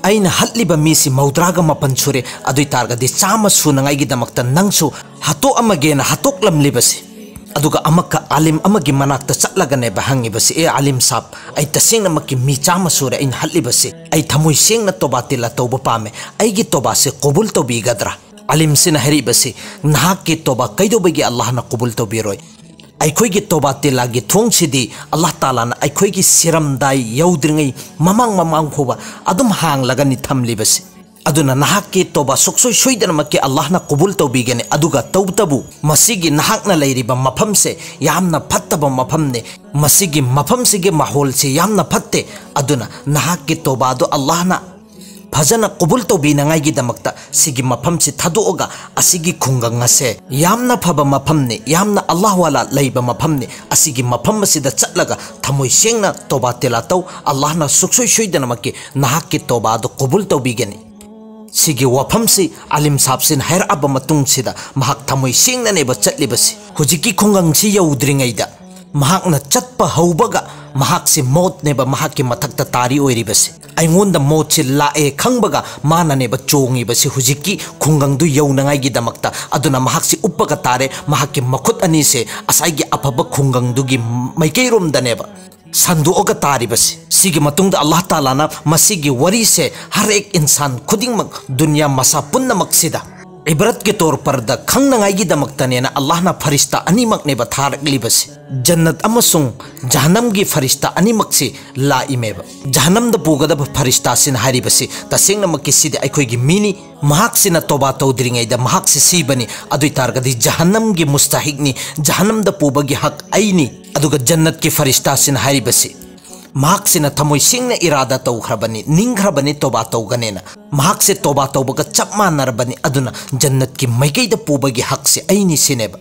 ꯑꯩꯅ ꯍꯠꯂꯤꯕ ꯃꯤꯁꯤ ꯃꯧꯗ꯭ꯔꯥꯒ ꯃꯥꯄꯟ ꯁꯨꯔꯦ, ꯑꯗꯨ ꯑꯣꯏ ꯇꯥꯔꯒꯗꯤ ꯆꯥꯝꯃ ꯁꯨꯅꯉꯥꯏꯒꯤꯗꯃꯛꯇ ꯅꯪꯁꯨ ꯍꯥꯠꯇꯣꯛꯑꯝꯃꯒꯦꯅ ꯍꯥꯠꯇꯣꯛꯂꯝꯂꯤꯕꯁꯤ"꯫ ꯑꯗꯨꯒ ꯑꯃꯛꯀ ꯑꯥꯂꯤꯝ ꯑꯃꯒꯤ ꯃꯅꯥꯛꯇ ꯆꯠꯂꯒꯅꯦꯕ ꯍꯪꯉꯤꯕꯁꯤ, "ꯑꯦ ꯑꯥꯂꯤꯝ ꯁꯥꯕ, ꯑꯩ ꯇꯁꯦꯡꯅꯃꯛꯀꯤ ꯃꯤ ꯆꯥꯝꯃ ꯁꯨꯔꯦ ꯑꯩꯅ ꯍꯠꯂꯤꯕꯁꯤ, ꯑꯩ ꯊꯃꯣꯏ ꯁꯦꯡꯅ ꯇꯣꯕꯥ ꯇꯤꯂꯥ ꯇꯧꯕ ꯄꯥꯝꯃꯦ, ꯑꯩꯒꯤ ꯇꯣꯕꯥꯁꯦ ꯀꯕꯨꯜ ꯇꯧꯕꯤꯒꯗ꯭ꯔꯥ?" ꯑꯥꯂꯤꯝꯁꯤꯅ ꯍꯥꯏꯔꯤꯕꯁꯤ, "ꯅꯍꯥꯛꯀꯤ ꯇꯣꯕꯥ ꯀꯩꯗꯧꯕꯒꯤ ꯑꯜꯂꯥꯍꯅ ꯀꯕꯨꯜ ꯇꯧꯕꯤꯔꯣꯏ? ꯑꯩꯈꯣꯏꯒꯤ ꯇꯣꯕꯥ ꯇꯤꯂꯥꯒꯤ ꯊꯣꯡꯁꯤꯗꯤ ꯑꯜꯂꯥꯍ ꯇꯥꯂꯥꯅ ꯑꯩꯈꯣꯏꯒꯤ ꯁꯤꯔꯝꯗꯥꯏ ꯌꯧꯗ꯭ꯔꯤꯉꯩ ꯃꯃꯥꯡ ꯃꯃꯥꯡ ꯐꯥꯎꯕ ꯑꯗꯨꯝ ꯍꯥꯡꯂꯒꯅꯤ ꯊꯝꯂꯤꯕꯁꯤ꯫ ꯑꯗꯨꯅ ꯅꯍꯥꯛꯀꯤ ꯇꯣꯕꯥ ꯁꯨꯛꯁꯣꯏ ꯁꯣꯏꯗꯅꯃꯛꯀꯤ ꯑꯜꯂꯥꯍꯅ ꯀꯕꯨꯜ ꯇꯧꯕꯤꯒꯅꯤ꯫ ꯑꯗꯨꯒ ꯇꯧꯕꯇꯕꯨ ꯃꯁꯤꯒꯤ ꯅꯍꯥꯛꯅ ꯂꯩꯔꯤꯕ ꯃꯐꯝꯁꯦ ꯌꯥꯝꯅ ꯐꯠꯇꯕ ꯃꯐꯝꯅꯤ, ꯃꯁꯤꯒꯤ ꯃꯐꯝꯁꯤꯒꯤ ꯃꯥꯍꯣꯜꯁꯤ ꯌꯥꯝꯅ ꯐꯠꯇꯦ꯫ ꯑꯗꯨꯅ ꯅꯍꯥꯛꯀꯤ ꯇꯣꯕꯥꯗꯨ ꯑꯜꯂꯥꯍꯅ ꯐꯖꯅ ꯀꯕꯨꯜ ꯇꯧꯕꯤꯅꯉꯥꯏꯒꯤꯗꯃꯛꯇ ꯁꯤꯒꯤ ꯃꯐꯝꯁꯤ ꯊꯥꯗꯣꯛꯑꯒ ꯑꯁꯤꯒꯤ ꯈꯨꯡꯒꯪ ꯑꯁꯦ ꯌꯥꯝꯅ ꯐꯕ ꯃꯐꯝꯅꯤ, ꯌꯥꯝꯅ ꯑꯜꯂꯥꯍ ꯋꯥꯂꯥ ꯂꯩꯕ ꯃꯐꯝꯅꯤ, ꯑꯁꯤꯒꯤ ꯃꯐꯝ ꯑꯁꯤꯗ ꯆꯠꯂꯒ ꯊꯃꯣꯏ ꯁꯦꯡꯅ ꯇꯣꯕꯥ ꯇꯤꯂꯥ ꯇꯧ, ꯑꯜꯂꯥꯍꯅ ꯁꯨꯛꯁꯣꯏ ꯁꯣꯏꯗꯅꯃꯛꯀꯤ ꯅꯍꯥꯛꯀꯤ ꯇꯣꯕꯥꯗꯨ ꯀꯕꯨꯜ ꯇꯧꯕꯤꯒꯅꯤ"꯫ ꯁꯤꯒꯤ ꯋꯥꯐꯝꯁꯤ ꯑꯥꯂꯤꯝ ꯁꯥꯕꯁꯤꯅ ꯍꯥꯏꯔꯛꯑꯕ ꯃꯇꯨꯡꯁꯤꯗ ꯃꯍꯥꯛ ꯊꯃꯣꯏ ꯁꯦꯡꯅꯅꯦꯕ ꯆꯠꯂꯤꯕꯁꯤ꯫ ꯍꯧꯖꯤꯛꯀꯤ ꯈꯨꯡꯒꯪꯁꯤ ꯌꯧꯗ꯭ꯔꯤꯉꯩꯗ ꯃꯍꯥꯛꯅ ꯆꯠꯄ ꯍꯧꯕꯒ ꯃꯍꯥꯛꯁꯤ ꯃꯣꯠꯅꯦꯕ ꯃꯍꯥꯛꯀꯤ ꯃꯊꯛꯇ ꯇꯥꯔꯤ ꯑꯣꯏꯔꯤꯕꯁꯤ꯫ ꯑꯩꯉꯣꯟꯗ ꯃꯣꯠꯁꯤ ꯂꯥꯛꯑꯦ ꯈꯪꯕꯒ ꯃꯥꯅꯅꯦꯕ ꯆꯣꯡꯉꯤꯕꯁꯤ ꯍꯧꯖꯤꯛꯀꯤ ꯈꯨꯡꯒꯪꯗꯨ ꯌꯧꯅꯉꯥꯏꯒꯤꯗꯃꯛꯇ꯫ ꯑꯗꯨꯅ ꯃꯍꯥꯛꯁꯤ ꯎꯞꯄꯒ ꯇꯥꯔꯦ, ꯃꯍꯥꯛꯀꯤ ꯃꯈꯨꯠ ꯑꯅꯤꯁꯦ ꯉꯁꯥꯏꯒꯤ ꯑꯐꯕ ꯈꯨꯡꯒꯪꯗꯨꯒꯤ ꯃꯥꯏꯀꯩꯔꯣꯝꯗꯅꯦꯕ ꯁꯟꯗꯣꯛꯑꯒ ꯇꯥꯔꯤꯕꯁꯤ꯫ ꯁꯤꯒꯤ ꯃꯇꯨꯡꯗ ꯑꯜꯂꯥꯍ ꯇꯥꯂꯥꯅ ꯃꯁꯤꯒꯤ ꯋꯥꯔꯤꯁꯦ ꯍꯔ ꯑꯦꯛ ꯏꯟꯁꯥꯟ ꯈꯨꯗꯤꯡꯃꯛ, ꯗꯨꯅꯤꯌꯥ ꯃꯁꯥ ꯄꯨꯝꯅꯃꯛꯁꯤꯗ ꯏꯕ꯭ꯔꯠꯀꯤ ꯇꯣꯔ ꯄꯔꯗ ꯈꯪꯅꯉꯥꯏꯒꯤꯗꯃꯛꯇꯅꯦꯅ ꯑꯜꯂꯥꯍꯅ ꯐꯔꯤꯁꯇꯥ ꯑꯅꯤꯃꯛꯅꯦꯕ ꯊꯥꯔꯛꯂꯤꯕꯁꯤ꯫ ꯖꯟꯅꯠ ꯑꯃꯁꯨꯡ ꯖꯍꯅꯝꯒꯤ ꯐꯔꯤꯁꯇꯥ ꯑꯅꯤꯃꯛꯁꯤ ꯂꯥꯛꯏꯃꯦꯕ꯫ ꯖꯍꯅꯝꯗ ꯄꯨꯒꯗꯕ ꯐꯔꯤꯁꯇꯥꯁꯤꯅ ꯍꯥꯏꯔꯤꯕꯁꯤ, "ꯇꯁꯦꯡꯅꯃꯛꯀꯤ ꯁꯤꯗꯤ ꯑꯩꯈꯣꯏꯒꯤ ꯃꯤꯅꯤ, ꯃꯍꯥꯛꯁꯤꯅ ꯇꯣꯕꯥ ꯇꯧꯗ꯭ꯔꯤꯉꯩꯗ ꯃꯍꯥꯛꯁꯤ ꯁꯤꯕꯅꯤ, ꯑꯗꯨ ꯑꯣꯏ ꯇꯥꯔꯒꯗꯤ ꯖꯍꯅꯝꯒꯤ ꯃꯨꯁꯇꯥꯍꯤꯛꯅꯤ, ꯖꯍꯅꯝꯗ ꯄꯨꯕꯒꯤ ꯍꯛ ꯑꯩꯅꯤ"꯫ ꯑꯗꯨꯒ ꯖꯟꯅꯠꯀꯤ ꯐꯔꯤꯁꯇꯥꯁꯤꯅ ꯍꯥꯏꯔꯤꯕꯁꯤ, "ꯃꯍꯥꯛꯁꯤꯅ ꯊꯃꯣꯏ ꯁꯦꯡꯅ ꯏꯔꯥꯗꯥ ꯇꯧꯈ꯭ꯔꯕꯅꯤ, ꯅꯤꯡꯈ꯭ꯔꯕꯅꯤ ꯇꯣꯕꯥ ꯇꯧꯒꯅꯦꯅ, ꯃꯍꯥꯛꯁꯦ ꯇꯣꯕꯥ ꯇꯧꯕꯒ ꯆꯞ ꯃꯥꯟꯅꯔꯕꯅꯤ, ꯑꯗꯨꯅ ꯖꯟꯅꯠꯀꯤ ꯃꯥꯏꯀꯩꯗ ꯄꯨꯕꯒꯤ ꯍꯛꯁꯦ ꯑꯩꯅꯤ" ꯁꯤꯅꯦꯕ꯫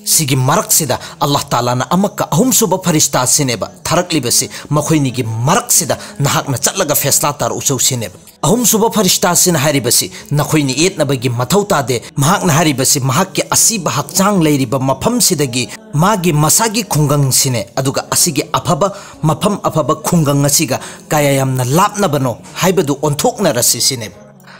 ꯁꯤꯒꯤ ꯃꯔꯛꯁꯤꯗ ꯑꯜꯂꯥꯍ ꯇꯥꯂꯥꯅ ꯑꯃꯛꯀ ꯑꯍꯨꯝꯁꯨꯕ ꯐꯔꯤꯁꯇꯥꯁꯤꯅꯦꯕ ꯊꯥꯔꯛꯂꯤꯕꯁꯤ, "ꯃꯈꯣꯏꯅꯤꯒꯤ ꯃꯔꯛꯁꯤꯗ ꯅꯍꯥꯛꯅ ꯆꯠꯂꯒ ꯐꯦꯁꯂꯥ ꯇꯥꯔꯛꯎꯆꯧ" ꯁꯤꯅꯦꯕ꯫ ꯑꯍꯨꯝꯁꯨꯕ ꯐꯔꯤꯁꯇꯥꯁꯤꯅ ꯍꯥꯏꯔꯤꯕꯁꯤ, "ꯅꯈꯣꯏꯅ ꯌꯦꯠꯅꯕꯒꯤ ꯃꯊꯧ ꯇꯥꯗꯦ"꯫ ꯃꯍꯥꯛꯅ ꯍꯥꯏꯔꯤꯕꯁꯤ, ꯃꯍꯥꯛꯀꯤ ꯑꯁꯤꯕ ꯍꯛꯆꯥꯡ ꯂꯩꯔꯤꯕ ꯃꯐꯝꯁꯤꯗꯒꯤ ꯃꯥꯒꯤ ꯃꯁꯥꯒꯤ ꯈꯨꯡꯒꯪꯁꯤꯅꯦ, ꯑꯗꯨꯒ ꯑꯁꯤꯒꯤ ꯑꯐꯕ ꯃꯐꯝ, ꯑꯐꯕ ꯈꯨꯡꯒꯪ ꯑꯁꯤꯒ ꯀꯌꯥ ꯌꯥꯝꯅ ꯂꯥꯞꯅꯕꯅꯣ ꯍꯥꯏꯕꯗꯨ ꯑꯣꯟꯊꯣꯛꯅꯔꯁꯤ ꯁꯤꯅꯦꯕ꯫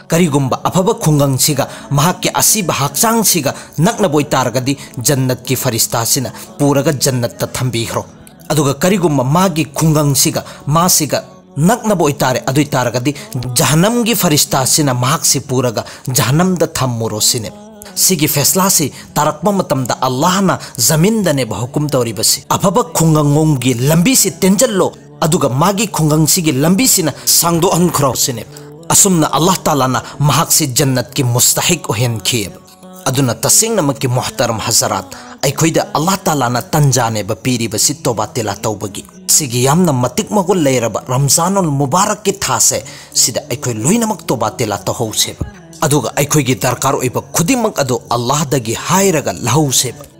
ꯀꯔꯤꯒꯨꯝꯕ ꯑꯐꯕ ꯈꯨꯡꯒꯪꯁꯤꯒ ꯃꯍꯥꯛꯀꯤ ꯑꯁꯤꯕ ꯍꯛꯆꯥꯡꯁꯤꯒ ꯅꯛꯅꯕ ꯑꯣꯏꯇꯥꯔꯒꯗꯤ, ꯖꯟꯅꯠꯀꯤ ꯐꯔꯤꯁꯇꯥꯁꯤꯅ ꯄꯨꯔꯒ ꯖꯟꯅꯠꯇ ꯊꯝꯕꯤꯈ꯭ꯔꯣ꯫ ꯑꯗꯨꯒ ꯀꯔꯤꯒꯨꯝꯕ ꯃꯥꯒꯤ ꯈꯨꯡꯒꯪꯁꯤꯒ ꯃꯥꯁꯤꯒ ꯅꯛꯅꯕ ꯑꯣꯏꯇꯥꯔꯦ, ꯑꯗꯨ ꯑꯣꯏꯇꯥꯔꯒꯗꯤ ꯖꯍꯅꯝꯒꯤ ꯐꯔꯤꯁꯇꯥꯁꯤꯅ ꯃꯍꯥꯛꯁꯤ ꯄꯨꯔꯒ ꯖꯍꯅꯝꯗ ꯊꯝꯃꯨꯔꯣ ꯁꯤꯅꯦ꯫ ꯁꯤꯒꯤ ꯐꯦꯁꯂꯥꯁꯤ ꯇꯥꯔꯛꯄ ꯃꯇꯝꯗ ꯑꯜꯂꯥꯍꯅ ꯖꯃꯤꯟꯗꯅꯦꯕ ꯍꯨꯀꯨꯝ ꯇꯧꯔꯤꯕꯁꯤ꯫ "ꯑꯐꯕ ꯈꯨꯡꯒꯪꯂꯣꯝꯒꯤ ꯂꯝꯕꯤꯁꯤ ꯇꯦꯟꯖꯜꯂꯣ, ꯑꯗꯨꯒ ꯃꯥꯒꯤ ꯈꯨꯡꯒꯪꯁꯤꯒꯤ ꯂꯝꯕꯤꯁꯤꯅ ꯁꯥꯡꯗꯣꯛꯍꯟꯈ꯭ꯔꯣ" ꯁꯤꯅꯦ꯫ ꯑꯁꯨꯝꯅ ꯑꯜꯂꯥꯍ ꯇꯥꯂꯥꯅ ꯃꯍꯥꯛꯁꯤ ꯖꯟꯅꯠꯀꯤ ꯃꯨꯁꯇꯥꯍꯤꯛ ꯑꯣꯏꯍꯟꯈꯤꯑꯕ꯫ ꯑꯗꯨꯅ ꯇꯁꯦꯡꯅꯃꯛꯀꯤ ꯃꯨꯍꯇꯔꯝ ꯍꯖꯔꯥꯠ, ꯑꯩꯈꯣꯏꯗ ꯑꯜꯂꯥꯍ ꯇꯥꯂꯥꯅ ꯇꯟꯖꯥꯅꯦꯕ ꯄꯤꯔꯤꯕꯁꯤ ꯇꯣꯕꯥ ꯇꯤꯂꯥ ꯇꯧꯕꯒꯤ꯫ ꯁꯤꯒꯤ ꯌꯥꯝꯅ ꯃꯇꯤꯛ ꯃꯒꯨꯟ ꯂꯩꯔꯕ ꯔꯝꯖꯥꯅꯨꯜ ꯃꯨꯕꯥꯔꯛꯀꯤ ꯊꯥꯁꯦ, ꯁꯤꯗ ꯑꯩꯈꯣꯏ ꯂꯣꯏꯅꯃꯛ ꯇꯣꯕꯥ ꯇꯤꯂꯥ ꯇꯧꯍꯧꯁꯦꯕ꯫ ꯑꯗꯨꯒ ꯑꯩꯈꯣꯏꯒꯤ ꯗꯔꯀꯥꯔ ꯑꯣꯏꯕ ꯈꯨꯗꯤꯡꯃꯛ ꯑꯗꯨ ꯑꯜꯂꯥꯍꯗꯒꯤ ꯍꯥꯏꯔꯒ ꯂꯧꯍꯧꯁꯦꯕ꯫